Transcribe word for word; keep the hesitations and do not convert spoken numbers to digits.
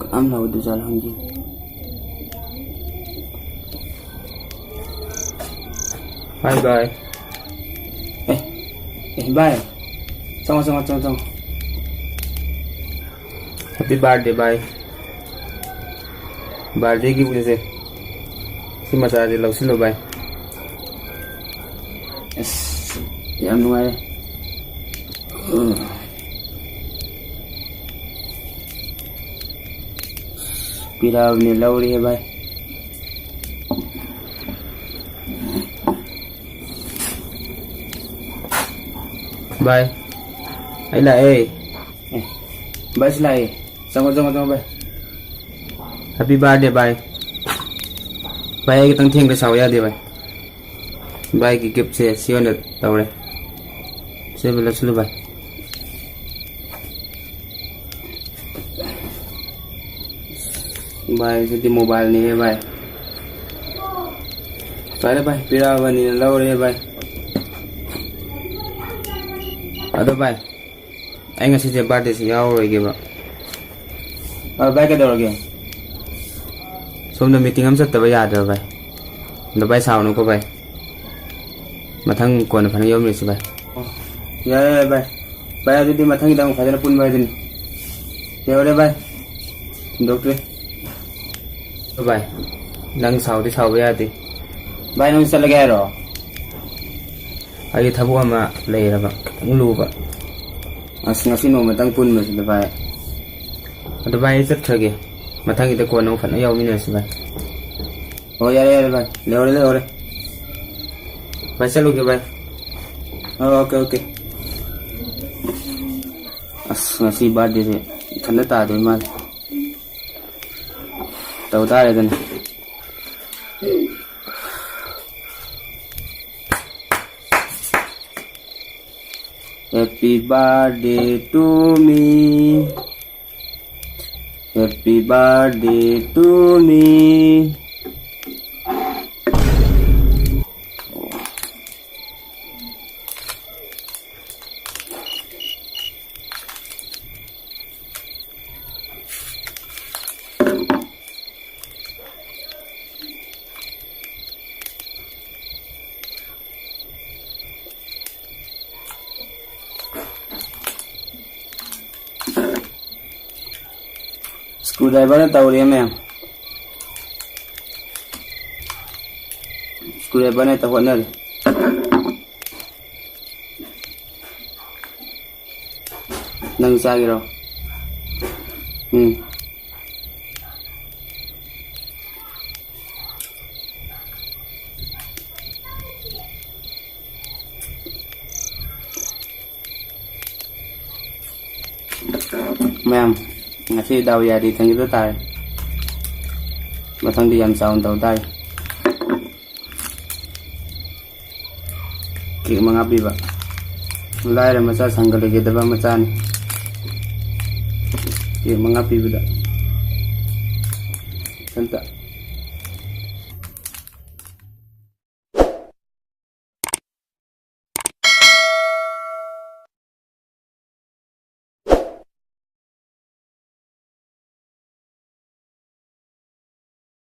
ꯀꯅꯥꯝ ꯂꯧꯗꯣꯏꯖꯥꯠꯂ ꯈꯪꯗꯦ꯫ ꯍꯥꯏ ꯚꯥꯏ꯫ ꯑꯦ, ꯑꯦ ꯚꯥꯏ, ꯆꯪꯉꯣ, ꯆꯪꯉꯣ, ꯆꯪꯉꯣ, ꯆꯪꯉꯣ꯫ Happy birthday ꯚꯥꯏ꯫ Birthday gift ꯁꯦ ꯁꯤ ꯃꯆꯥꯁꯦ ꯂꯧꯁꯤꯜꯂꯣ ꯚꯥꯏ꯫ ꯑꯁ, ꯌꯥꯝ ꯅꯨꯡꯉꯥꯏꯔꯦ꯫ ꯎꯝ꯫ ꯄꯤꯔꯛꯑꯕꯅꯦ, ꯂꯧꯔꯦ ꯚꯥꯏ꯫ ꯚꯥꯏ, ꯑꯩ ꯂꯥꯛꯑꯦ꯫ ꯑꯦ, ꯚꯥꯏꯁꯨ ꯂꯥꯛꯑꯦ꯫ ꯆꯪꯉꯣ, ꯆꯪꯉꯣ, ꯆꯪꯉꯣ, ꯚꯥꯏ꯫ Happy birthday ꯚꯥꯏ꯫ ꯚꯥꯏ, ꯑꯩ ꯈꯤꯇꯪ ꯊꯦꯡꯕ ꯁꯥꯎ ꯌꯥꯗꯦ ꯚꯥꯏ꯫ ꯚꯥꯏꯒꯤ gift ꯁꯦ ꯁꯤ ꯑꯣꯏꯅ ꯇꯧꯔꯦ꯫ ꯁꯦ ꯚꯥꯏ, ꯂꯧꯁꯤꯜꯂꯨ ꯚꯥꯏ꯫ ꯚꯥꯏ, ꯁꯤꯗꯤ mobile ꯅꯤꯍꯦ ꯚꯥꯏ꯫ ꯐꯔꯦ ꯚꯥꯏ, ꯄꯤꯔꯛꯑꯕꯅꯤꯅ ꯂꯧꯔꯦ ꯚꯥꯏ꯫ ꯑꯗꯣ ꯚꯥꯏ, ꯑꯩ ꯉꯁꯤꯁꯦ birthday ꯁꯦ ꯌꯥꯎꯔꯔꯣꯏꯒꯦꯕ꯫ ꯑ, ꯚꯥꯏ, ꯀꯩꯗꯧꯔꯒꯦ? ꯁꯣꯝꯗ meeting ꯑꯃ ꯆꯠꯇꯕ ꯌꯥꯗ꯭ꯔꯕ ꯚꯥꯏ꯫ ꯑꯗꯣ ꯚꯥꯏ, ꯁꯥꯎꯅꯨꯀꯣ ꯚꯥꯏ꯫ ꯃꯊꯪ ꯀꯣꯟꯅ ꯐꯖꯅ ꯌꯥꯎꯃꯤꯟꯅꯁꯤ ꯚꯥꯏ꯫ ꯑꯣ, ꯌꯥꯔꯦ, ꯌꯥꯔꯦ ꯚꯥꯏ꯫ ꯚꯥꯏ, ꯑꯗꯨꯗꯤ ꯃꯊꯪꯒꯤꯗ ꯑꯃꯨꯛ ꯐꯖꯅ ꯄꯨꯟꯕ ꯍꯥꯏꯗꯨꯅꯤ꯫ ꯌꯧꯔꯦ ꯚꯥꯏ꯫ ꯍꯨꯟꯗꯣꯛꯇ꯭ꯔꯤ꯫ ꯚꯥꯏ, ꯅꯪ ꯁꯥꯎꯗꯤ ꯁꯥꯎꯕ ꯌꯥꯗꯦ꯫ ꯚꯥꯏ, ꯅꯪ ꯆꯠꯂꯒꯦ ꯍꯥꯏꯔꯣ? ꯑꯩꯒꯤ ꯊꯕꯛ ꯑꯃ ꯂꯩꯔꯕ, ꯈꯤꯇꯪ ꯂꯨꯕ꯫ ꯑꯁ, ꯉꯁꯤ ꯅꯣꯡꯃꯇꯪ ꯄꯨꯟꯕꯁꯤꯗ, ꯚꯥꯏ꯫ ꯑꯗꯨ, ꯚꯥꯏ, ꯑꯩ ꯆꯠꯈ꯭ꯔꯒꯦ꯫ ꯃꯊꯪꯒꯤꯗ ꯀꯣꯟꯅ ꯑꯃꯨꯛ ꯐꯖꯅ ꯌꯥꯎꯃꯤꯟꯅꯔꯁꯤ, ꯚꯥꯏ꯫ ꯍꯣꯏ, ꯌꯥꯔꯦ, ꯌꯥꯔꯦ, ꯚꯥꯏ꯫ ꯂꯩꯍꯧꯔꯦ, ꯂꯩꯍꯧꯔꯦ꯫ ꯚꯥꯏ, ꯆꯠꯂꯨꯒꯦ, ꯚꯥꯏ꯫ ꯑꯣ, OK, OK꯫ ꯑꯁ, ꯉꯁꯤ birthday ꯁꯦ ꯏꯊꯟꯗ ꯇꯥꯗꯣꯏ ꯃꯥꯜꯂꯦ꯫ ꯇꯧ ꯇꯥꯔꯦꯗꯅ꯫ Happy birthday to me. Happy birthday to me. Screwdriverꯅ ꯇꯧꯔꯦ ꯃꯌꯥꯝ꯫ Screwdriverꯅ ꯍꯦꯛꯇ ꯍꯣꯠꯅꯔꯦ꯫ ꯅꯪ ꯆꯥꯒꯦꯔꯣ? ꯎꯝ꯫ ꯃꯌꯥꯝ, ꯉꯁꯤ ꯗꯥꯎ ꯌꯥꯗꯦ, ꯊꯦꯡꯈꯤꯕ ꯇꯥꯔꯦ꯫ ꯃꯊꯪꯗꯤ ꯌꯥꯝ ꯆꯥꯎꯅ ꯇꯧ ꯇꯥꯔꯦ꯫ Cake ꯃꯉꯥ ꯄꯤꯕ꯫ ꯂꯥꯏꯔ ꯃꯆꯥ ꯁꯪꯒ ꯂꯩꯖꯗꯕ ꯃꯆꯥꯅꯤ꯫ Cake ꯃꯉꯥ ꯄꯤꯕꯗ ꯏꯊꯟꯇ